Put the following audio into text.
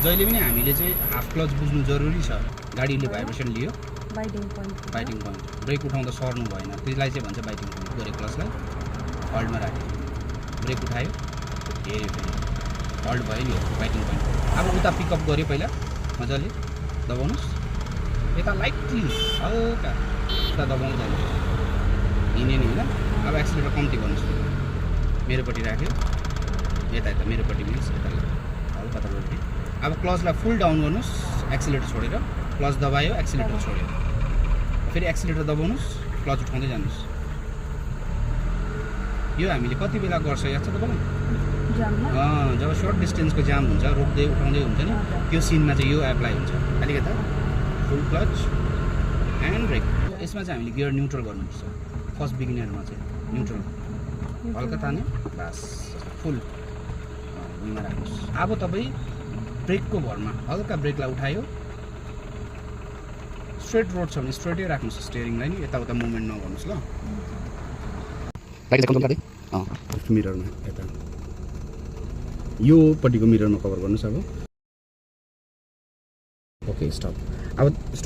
जहिले पनि हामीले चाहिँ हाफ क्लच बुझ्नु जरुरी छ गाडीले भाइब्रेसन लियो बाइटिङ पोइन्ट ब्रेक उठाउँदा सर्नु भएन त्यसलाई चाहिँ भन्छ बाइटिङ पोइन्ट ब्रेक क्लचलाई हल्डमा राख्यो ब्रेक उठायो हेऱ्यो फेरि हल्ड भयो नि बाइटिङ पोइन्ट अब उता पिकअप गऱ्यो पहिला मजाले दबाउनुहोस् यता लाइटली हल्का उता दबाउँदै जानु हिँड्यो नि होइन अब एक्सिलेटर कम्ती गर्नुहोस् मेरोपट्टि राख्यो यता यता मेरोपट्टि मिल्छ यता हल्का तपाईँपट्टि अब क्लचलाई फुल डाउन गर्नुहोस् एक्सिलेटर छोडेर क्लच दबायो एक्सिलेटर छोड्यो फेरि एक्सिलेटर दबाउनुहोस् क्लच उठाउँदै जानुहोस् यो हामीले कति बेला गर्छ याद छ तपाईँलाई जब सर्ट डिस्टेन्सको जाम हुन्छ रोक्दै उठाउँदै हुन्छ नि त्यो सिनमा चाहिँ यो एप्लाई हुन्छ अलिकता फुल क्लच एन्ड ब्रेक यसमा चाहिँ हामीले गियर न्युट्रल गर्नुपर्छ फर्स्ट बिगिनरमा चाहिँ न्युट्रल हल्का तान्यो बस फुल भुइँमा राख्नुहोस् अब तपाईँ ब्रेकको भरमा हल्का ब्रेकलाई उठायो स्ट्रेट रोड छ भने स्ट्रेटै राख्नुहोस् स्टियरिङलाई नि यताउता मुभमेन्ट नगर्नुहोस् ल मिररमा यता योपट्टिको मिररमा कभर गर्नुहोस् अब ओके स्टप अब